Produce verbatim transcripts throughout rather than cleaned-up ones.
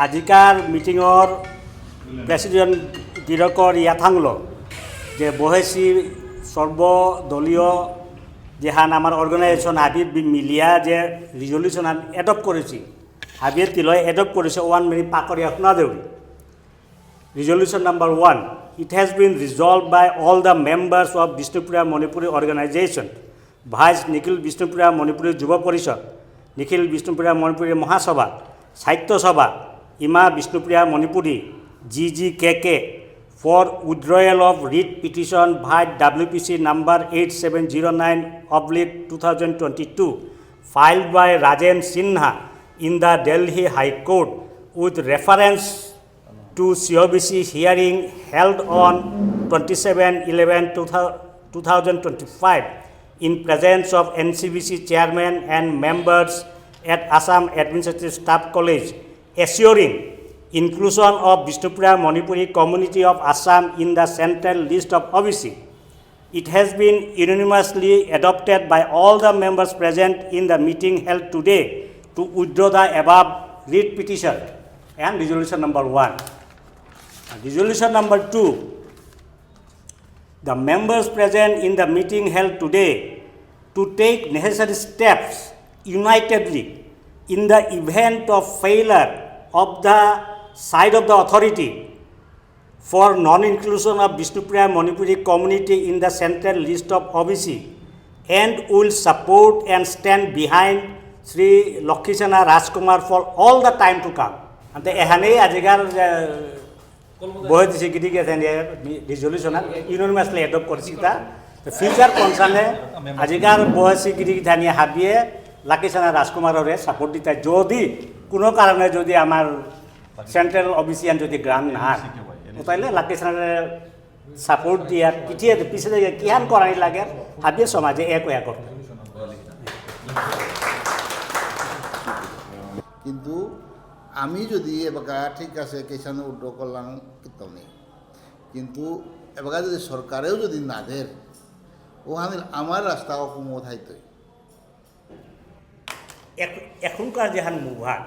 আজিকার মিটিংর প্রেসিডেন্ট গিরকর ইয়া থাংলো যে বহেসি সর্বদলীয় যেহান আমার অর্গানাইজেশন হাবি বি-, মিলিয়া যে রিজলিউশন আন অ্যাডপ্ট করেছি, হাবিয়ে তিলয় অ্যাডপ্ট করেছে ওয়ান মিনিট পাকরিয়া শুনা Deori. Resolution number one, it has been resolved by all the members of Bishnupriya Manipuri organization, Vice Nikhil Bishnupriya Manipuri Yuva Parishad, Nikhil Bishnupriya Manipuri Mahasabha, Sahitya Sabha, Ima Bishnupriya Manipuri, G G K K, for withdrawal of writ petition by W P C number eight seven zero nine oblique two thousand twenty-two, filed by Rajen Sinha in the Delhi High Court with reference to C O B C hearing held on twenty-seven eleven two thousand twenty-five in presence of N C B C chairman and members at Assam Administrative Staff College, assuring inclusion of Bishnupriya Manipuri community of Assam in the central list of O B C. It has been unanimously adopted by all the members present in the meeting held today to withdraw the above writ petition and resolution number one. Resolution number two, the members present in the meeting held today to take necessary steps unitedly in the event of failure of the side of the authority for non-inclusion of Bishnupriya Manipuri community in the central list of O B C and will support and stand behind Shri Lakshmana Rajkumar for all the time to come. ante এহানেই আজিকার বহে দিছে গিরি গেছে resolution union মাসলে অ্যাডপ্ট করেছি তা ফিউচার কনসার্নে আজিকার বহেসি গিরি গিথানি হাবিয়ে লাকিসানা রাজকুমাররে সাপোর্ট দিতে যদি কোনো কারণে যদি আমার সেন্ট্রাল ওবিসি আন যদি গ্রান্ট না হয়, ও তাইলে লাকিসানারে সাপোর্ট দিয়া পিছিয়ে পিছিয়ে দিয়ে কিহান করানি লাগে, হাবিয়ে সমাজে এক এক করতে। কিন্তু আমি যদি এবাকা ঠিক আছে কেসানো উইথড্র করলাম কিতাও নেই, কিন্তু এবাকা যদি সরকারেও যদি না দের, ওখানে আমার রাস্তা অকুমত হাইতই। এখ-, এখনকার যেহান মুভার,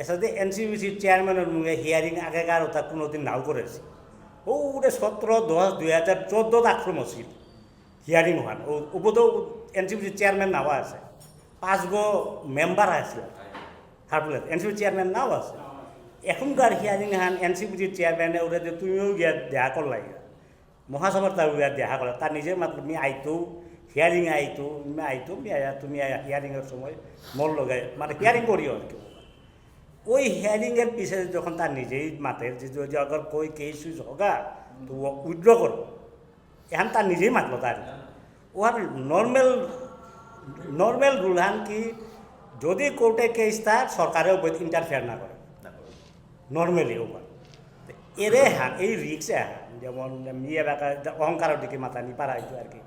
এসাদে এনসিবিসি চেয়ারম্যানের মুঙে হিয়ারিং আগেকার ওটা কোনোদিন নাও করেছে। ও উঠে সতেরো দশ দুই হাজার চোদ্দো আক্রম আছিল হিয়ারিং হন। ও উপদেও এনসিবিসি চেয়ারম্যান নাও আছে, পাঁচগো মেম্বার আছে, হারপুলে এনসিবিসি চেয়ারম্যান নাও আছে। এখনকার হিয়ারিং হান এনসিবিসি চেয়ারম্যানে ওরা যে তুমিও গিয়া দেখা করলাই, মহাসভার তার উড়ে দেখা করে, তার নিজের মাত্র মি আইতো, হিয়ারিং আইতো, মি আইতো, মি আয়া, তুমি আয়া হিয়ারিংয়ের সময় মোর লগে, মানে হিয়ারিং করিও আর কি। ওই হিয়ারিংয়ের পিছে যখন তার নিজেই মাতের যে যদি আগর কই কেস উইস হোগা, তো ও উইথড্র করো। এখন তার নিজেই মাতলো তার। ও আর নর্মাল, নর্মাল রুল হান কি যদি কোর্টে কেস তার সরকারেও ইন্টারফেয়ার না করে। নর্মালি ওপর। এরে হান, এই রিক্স এহান, যেমন মি এলাকা অহংকারর দিকে মাথা নি পারা হইতো আর কি।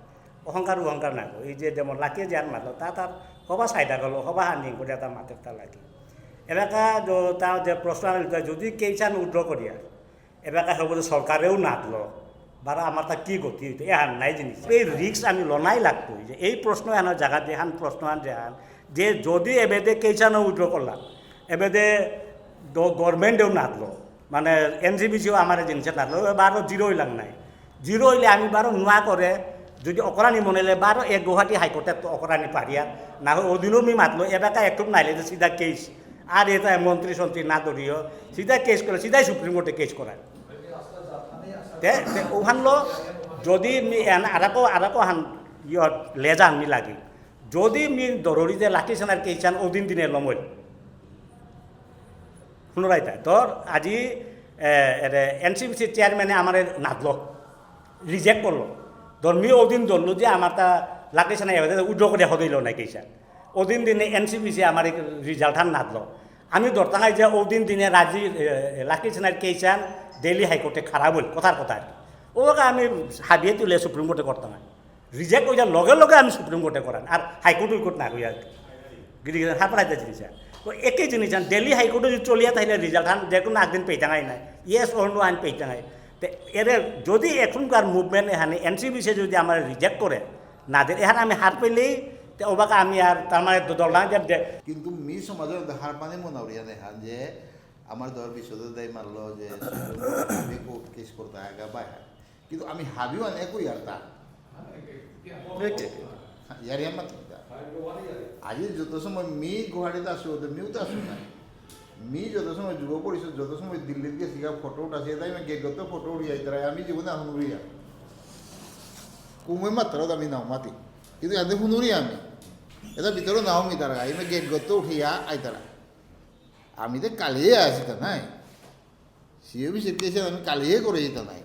অহংকার অহংকার না গো। এই যে যেমন লাকিয়ে যে আর মাতলো, তা তার হবা সাইডা গেল, হবা হান নিং করে তার মাতের তা লাগি। এলাকা য-, তার যে প্রশ্ন আনলো, যদি কেস আন উইথড্র করিয়া, এলাকা হব যে সরকারেও নাতলো, বারো আমার তা কি গতি হইতো, এহান নাই জিনিস। এই রিক্স আমি লনাই লাগতো, যে এই প্রশ্ন এহান জায়গা যেহান প্রশ্ন আন যেহান, যে যদি এবেদে কেস আন উইথড্র করলাম, এবেদে গ-, গভর্নমেন্টেও নাতলো, মানে এনসিবিসিও আমার জিনিসে নাতলো, বারো জিরো হইলাম নাই। জিরো হইলে আমি বারো নোয়া করে, যদি অকরানি মনে হলে বারো এক গুয়াহাটি হাইকোর্টে তো অকরানি পারিয়া, না হয় ওদিনও মি মাতলো, এবাকা একটু নাইলে যে সিধা কেস, আর এটা মন্ত্রী সন্ত্রী না ধরিও, সিধা কেস করে, সিধাই সুপ্রিম কোর্টে কেস করায়। তে, তে ওহানলো, যদি মি এন আরাকো, আরাকো হান, ইয়, লেজা আমি লাগি। যদি মি দররি যে লাকি সেনার কেস আন ওদিন দিনে লমইল। শুনো রাইতা, তোর আজি, এ, এরে এনসিবিসি চেয়ারম্যানে আমারে নাদলো, রিজেক্ট করলো। ধর্মী ওদিন ধরলো যে আমার তা লাকি সেনা এবারে উইথড্র করে হদইল না কেস আন। ওদিন দিনে এনসিবিসি আমার রিজাল্ট হান নাদলো। আমি ধরতাঙাই যে ওদিন দিনে রাজি, এ, এ, লাকি সেনার কেস আন দিল্লি হাইকোর্টে খারাপ হইল, কথার কথা আর কি। ওকে আমি হাবিয়ে তুলে সুপ্রিম কোর্টে করতাম। রিজেক্ট হয়ে যাওয়ার লগে লগে আমি সুপ্রিম কোর্টে করান, আর হাইকোর্ট উইকোর্ট না হইয়া আর কি। গিরি গিরি হারপার হাইতে জিনিস আর। তো একই জিনিস আন, দিল্লি হাইকোর্টে যদি চলিয়া তাহলে রিজাল্ট আন যে কোনো একদিন পেইতাঙাই নাই, ইয়েস অর নো আন পেইতাঙাই। তো এরে যদি এখনকার মুভমেন্ট এখানে এনসিবিসি যদি আমার রিজেক্ট করে না দেয়, এখানে আমি হার পেলেই, তো ওবাকা আমি আর তার মানে দল না যে কিন্তু মি সমাজর হার পানি মনে উড়িয়া দেখা যে আমার দর বিশ্বজিৎ দাই মাতলো যে Supreme Court এ হাবি কোর্ট কেস করতে আগা বাই। কিন্তু আমি হাবিও আন একই আর তা। একে। ইয়ারি আমার তা। আজি যত সময় মি গুয়াহাটিত আসু, তো মিউ তো আসু না। মি যত সময় যুব পরিষদ, যত সময় দিল্লিত গেছি গা ফটো উঠাছি, তাই আমি গেট গত ফটো উঠি যাইতারা, আমি জীবনে এখন উড়িয়া। কুমে মাত্র আমি নাও মাতি। কিন্তু এতে হুনুরি আমি। এটা ভিতরে নাও মি তারা, আমি গেট গত উঠিয়া আইতারা। আমি তো কালিয়ে আসি তা নাই। সিও বিসির কেসে আমি কালিয়ে করে যেতা নাই।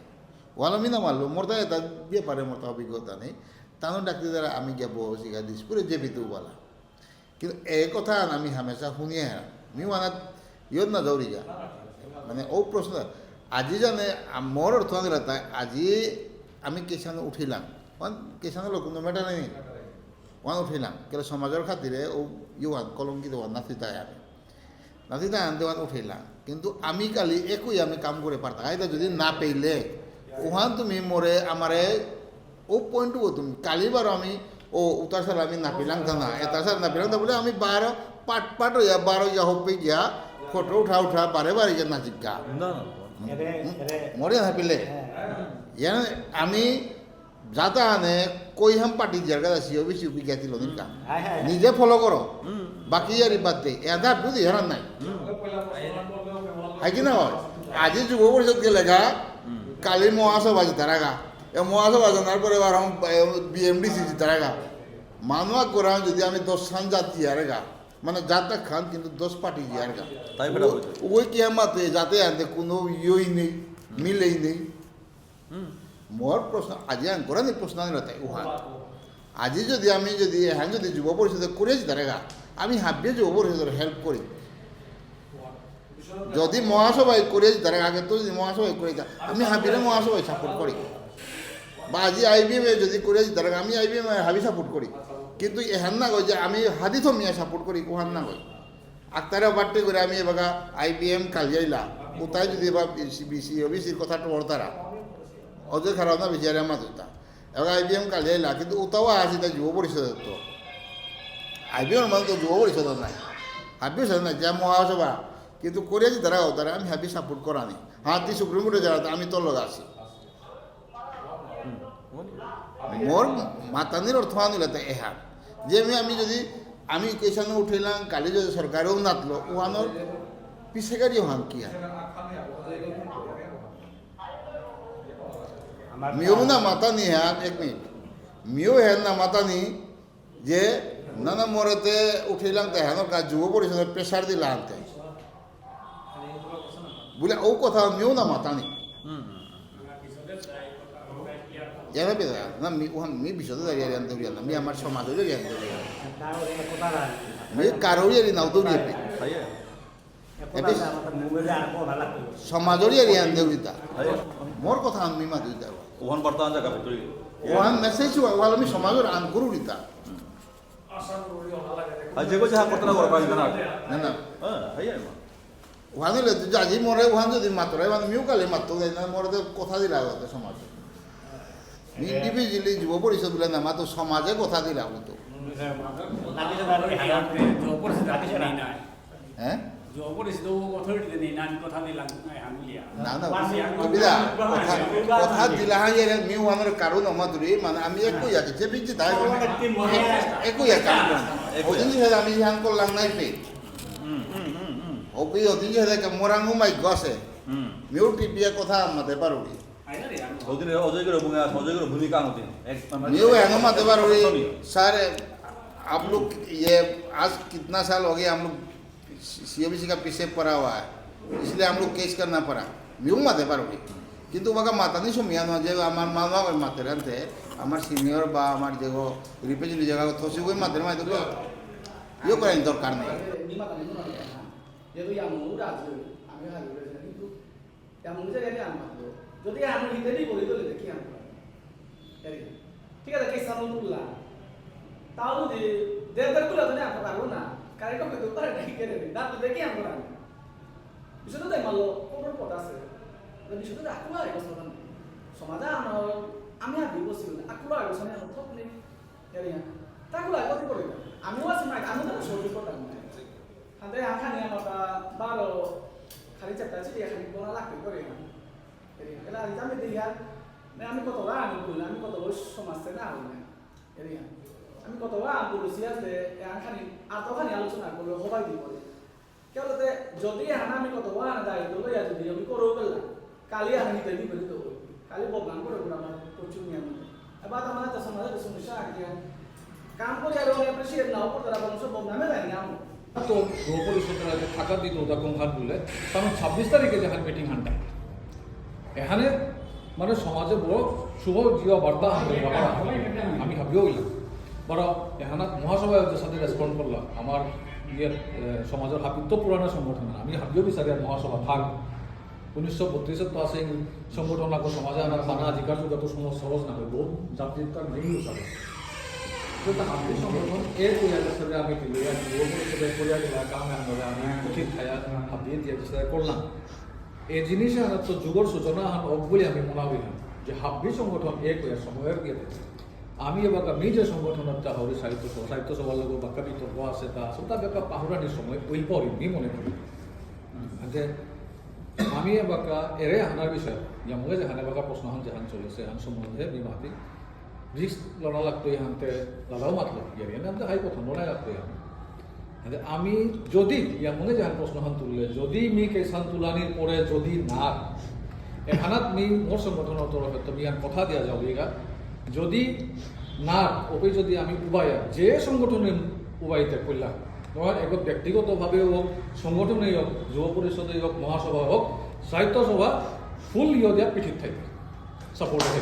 ওয়ালা আমি না মারলো, মোর তা এটা ব্যাপারে মোর তা অভিজ্ঞতা নেই। তানো ডাক্তার দ্বারা আমি গিয়া বসি গা দিসপুরে যে বিতু ওয়ালা। কিন্তু এই কথা আন আমি হামেশা শুনিয়ে হ্যাঁ। মি ওয়ানা ইয়ত না দৌড়ি যা। মানে ও প্রশ্ন, আজি জানে আ-, মোর অর্থ আন দিলা তাই, আজি আমি কেসানো উঠিলাম। ওয়ান কেসানো লোক কোনো ম্যাটার নেই। ওয়ান উঠিলাম। কেলে সমাজের খাতিরে ও ইয়ে ওয়ান কলঙ্কিত ওয়ান নাতি তাই আমি। নাতি তাই আনতে ওয়ান উঠিলাম। কিন্তু আমি কালি একই আমি কাম করে পারতাম। আইতা যদি না পেলে, ওহান তুমি মোরে আমারে ও পয়েন্ট ও তুমি কালি বারো আমি ও উতার সালে আমি না পেলাম তা না, এতার সালে না পেলাম তা বলে আমি বারো পাট পাট হইয়া বারো ইয়া হপে গিয়া ফটো উঠা উঠা বারে বারে গিয়া নাচিকা। না, না। এরে, হুম? এরে। মোরে না পেলে। হ্যাঁ। ইয়ান আমি যাতা আনে কই হাম পার্টি জায়গা আছি ওবিসি উবি গেছিল নিকা। হায়, হায়, হায়। নিজে ফলো করো। হুম। বাকি ইয়ারি বাদ দে। এদা বুঝি হারান নাই। হুম। হাই কি না হয়? আজি যুব পরিষদ গেলেগা, হুম। কালি মহাসভা জিতারাগা। এ মহাসভা জানার পরে আবার হাম, এ, বিএমডিসি জিতারাগা। মানুয়া করা যদি আমি দশ খান জাতি আরেগা। মানে জাতা খান কিন্তু দশ পার্টি জিয়ারগা। তাই বেটা ও, বলছে। ওই কি আমাতে যাতে আনতে কোনো ইয়েই নেই, হুম। মিলেই নেই। হুম। মোর প্রশ্ন, আজি আন করা নেই প্রশ্ন আনলে তাই, উহান। আজি যদি আমি যদি, এহান যদি যুব পরিষদে করে যেতারেগা, আমি হাবিয়ে যুব পরিষদর হেল্প করি। যদি মহাসভায় করে যেতারেগা, আগে তো যদি মহাসভায় করে যেতা, আমি হাবিরে মহাসভায় সাপোর্ট করি। বা আজি আইবিএম এ যদি করে যেতারেগা, আমি আইবিএম এ হাবি সাপোর্ট করি। কিন্তু এহান না কই যে আমি হাদি থমিয়া সাপোর্ট করি, উহান না কই। আক্তারে বাট্টি করে আমি এবাকা আইবিএম কালিয়াইলা, উতাই যদি এবার বিসি, বিসি, ওবিসির কথা তো বলতারা। অজয় খারাপ না বিচারে আমার দুটা। এবার আইবিএম কালিয়াইলা, কিন্তু উতাও আসি তাই যুব পরিষদ তো। আইবিএম মানে তো যুব পরিষদ নাই। হাবিও সাথে নাই, যা মহাসভা। কিন্তু করে যেতারা, উতারা আমি হাবি সাপোর্ট করানি। হ্যাঁ, তুই সুপ্রিম কোর্টে যারা, আমি তোর লগে আছি। হুম, হুম। মোর মাতানির অর্থ আনিলে তো এহান। যে আমি, আমি যদি, আমি কেসানো উঠেলাম, কালি যদি সরকারেও নাতলো, ওহানোর পিছেকারি ওহান কি আর? আমার মিও না মাতানি হ্যাঁ, এক মিনিট। মিও হ্যাঁ না মাতানি, যে না, না, মোরেতে উঠিলাম, তে হেন কা যুব পরিষদে প্রেশার দিলা আনতে। বুলে, ও কথা মিও না মাতানি। হুম, হুম, হুম। এরা বেদা, না, মি, ওহান, মি বিশদে দাঁড়িয়ে আনতে উড়িয়া না, মি আমার সমাজে দাঁড়িয়ে আনতে উড়িয়া না। মি কারো ইয়ারি নাও দৌড়িয়ে পে। হাইয়া। এপেই সমাজর ইয়ারি আন দেউরিতা। হাইয়া। মোর কথা আমি মাতুরিতা। ওহান বার্তা আন জাগা ভিতরে। ওহান মেসেজ ওয়া, ওহান আমি সমাজর আন করুরিতা। আর যে কো যাহা করতে না করতে পারি না। না, না। হ্যাঁ, হাইয়া। ওহান হলে তো আজি মোরে ওহান যদি মাতরে, মানে মিউ কালে মাততো দেয় না, মোরে তো কথা দিলা হতে সমাজ। ইন্ডিভিজুয়ালি যুব পরিষদ বলে না, মাতো সমাজে কথা দিলা হতো। যুব পরিষদ নেই না। হ্যাঁ? যুব পরিষদ অথরিটি নেই না, আমি কথা দিলাম, না, হামলিয়া। না, না, বাস, আমি কবিতা, কথা, কথা দিলা, হ্যাঁ, এর মিউ আমার কারণ আমার দূরে, মানে, আমি একই আছি, যে বিজি তাই, একই আছি, আমি ওদিন যে আমি ধ্যান করলাম নাই পে। হুম, হুম, হুম, হুম। ওপি ওদিন যে মোরাঙ্গু মাইক গসে। হুম। মিউ টিপিয়া কথা মাতে পারুরি। ওদিন অজয় গুরু ভূমি আছে, অজয় গুরু ভূমিকা আনতে। এক, মানে, নিউ এনো মাতে পারো, ওই, সরি। सर, आप लोग ये आज कितना साल हो गया हम लोग सीओबीसी का पीछे पड़ा हुआ है, इसलिए हम लोग केस करना पड़ा। নিউ মাতে পারো। কিন্তু বাকা মাতানি সময় না যে আমার মামা ওই মাতে রানতে, আমার সিনিয়র বা আমার যে রিপ্রেজেন্টেটিভ জায়গা থসি ওই মাতে মাতে তো ইয়ে করার দরকার নেই। এমন যে গাড়ি আনবো। যদি আমি হিতে দিব, হিতে হলে দেখি আনবো। গাড়ি। ঠিক আছে, কেস আমি তুললাম। তাও যদি দেড় দেড় তুলে যদি আনতে পারবো না, কারেন্ট হইতে পারে না, কি করে? না তো দেখি আনবো না। বিষয়টা তাই মারলো, কোন পথ আছে? মানে বিষয়টা তো আকুলা অবস্থা না। সমাজে আমার, আমি আর দিব ছিল না। আকুলা অবস্থা নিয়ে আমার থক নেই। গাড়ি আন। তা আকুলা কত করে? আমিও আছি, মাইক, আমিও তো সহযোগিতা করতাম না। হাতে আখানি আমার তা বারো খালি চেপ্টা চিঠি খালি বলা লাগতে করে না। এরিয়া। এলা আমি জানি দিয়া, না আমি কত বার আমি বললাম, আমি কত বড় সমাজ থেকে না হইলাম। এরিয়া। আমি কত বার বলেছি আসতে, এখানে আর তো খানি আলোচনা করলে হবাই দিব। কেউ তো যদি এখানে আমি কত বার দায়িত্ব লইয়া যদি আমি করে গেলাম, কালি আমি নিতে দিব তো। কালি বদনাম করে ওরা আমার প্রচুর নিয়ম। এবার আমার তো সমাজে তো সমস্যা আছে। কাম করে আর ওরা অ্যাপ্রিশিয়েট নাও করতে, তারা বরঞ্চ বদনামে দেয় না। তো যুব পরিষদের আগে থাকা দিত ওটা কোন ঘাট বলে, কারণ ছাব্বিশ তারিখে যখন মিটিং হানটা, এখানে মানে সমাজে বড় শুভ জিয়া বার্তা আনতে পারা। আমি হাবিও হইলাম। বড় এখানে মহাসভায় যে সাথে রেসপন্ড করলাম, আমার ইয়ে, এ, সমাজের হাবিত্ব পুরানো সংগঠন, আমি হাবিও বিচারি আর মহাসভা থাক। উনিশশো বত্রিশে তো আছে এই সংগঠন লাগো সমাজে আমার থানা অধিকার যুগত সম-, সহজ না হয়, বহুত যাত্রীর তার নেই হিসাবে। যেটা হাবির সংগঠন এর পরিয়ালের সাথে আমি দিল, আর কি, ওর সাথে পরিয়াল এলাকা আমি আমরা আমি কঠিন খায়া হাবিয়ে দিয়ে চেষ্টা করলাম। এই জিনিসে আমার তো যুগর সূচনা আহান অক বুলি আমি মনে করি না, যে হাব্বি সংগঠন এক হয়ে সময়ের দিয়ে থাকে। আমি এবার আমি যে সংগঠন একটা হবে সাহিত্য সভা, সাহিত্য সভার লোক বাক্কা বিতর্ক আছে, তা আছে, তা ব্যাপার পাহুরানির সময় ওই পরই আমি মনে করি। যে আমি এবার এরে হানার বিষয়, যেমন যে হানা বাক্কা প্রশ্ন হান যেহান চলেছে, হান সম্বন্ধে আমি মাতি রিস্ক লড়া লাগতো এহানতে দাদাও মাতলো, ইয়ারি আমি হাই কথা লড়াই লাগতো এহান। আচ্ছা, আমি যদি ইয়ামনে যেহান প্রশ্ন হান তুললে, যদি মি কেস হান তুলানির পরে যদি না, এহানাত মি মোর সংগঠনের তরফে তো মি ইয়ান কথা দিয়া যাও এগা, যদি না, ওপে যদি আমি উবায়া, যে সংগঠনে উবাইতে কইলা, তোমার এগো ব্যক্তিগতভাবে হোক, সংগঠনে হোক, যুব পরিষদে হোক, মহাসভা হোক, সাহিত্য সভা, ফুল ইয়ে দিয়া পিঠিত থাকবে। সাপোর্ট আছে।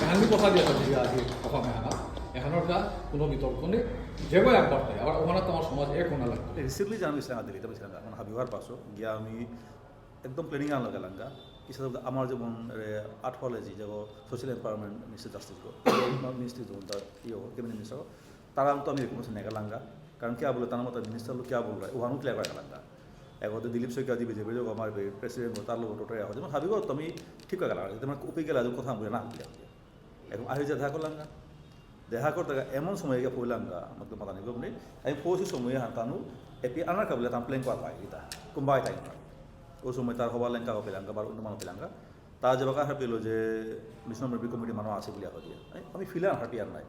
এহান মি কথা দিয়া যাও এগা আজি কথা মেহানা। এহানর কা কোনো বিতর্ক নেই। যেগো একবার তাই। আবার ওখানে তো আমার সমাজ এক হনা লাগবে। রিসেন্টলি জানা গেছে, আমার দিল্লিতে গেছিলাম, মানে হাবিবার পাশো গিয়া আমি একদম প্ল্যানিং আনলো গেলাঙ্গা। কিসা বলতে আমার যেমন, এ, আর্ট কলেজে যাবো, সোশ্যাল এম্পাওয়ারমেন্ট মিনিস্টার জাস্টিস গো, মিনিস্ট্রি যেমন তার ইয়ে হোক, ক্যাবিনেট মিনিস্টার হোক, তারা তো আমি রিকমেন্ডেশন নিয়ে গেলাঙ্গা। কারণ কি বলে, তার মতো মিনিস্টার লোক কি বলবে, ওখানেও ক্লিয়ার করে গেলাঙ্গা। এখন তো দিলীপ শইকিয়া দি বিজেপি যোগ আমার প্রেসিডেন্ট, তার লোক টোটাল এখন যেমন হাবিগর তো আমি ঠিক করে গেলাম, যেমন কপি গেলে আজ কথা বলে না, এখন আহি যে দেখা করলাঙ্গা। দেখা করতে গিয়ে এমন সময় গিয়ে পড়লাঙ্গা, মতলব মাথা নিয়ে নেই। আমি পৌঁছে সময় হান তানু এপি আনার কাবলে তান প্ল্যান করা পাই, এটা কুম্বাই টাইম। ওই সময় তার হবার লেঙ্কা পেলাঙ্গা, বার অন্য মানুষ পেলাঙ্গা। তা যে বাকা হারপিলো যে বিষ্ণু কমিটি মানুষ আছে বলে হারপিয়া। আমি ফিলে হারপিয়ার নাই।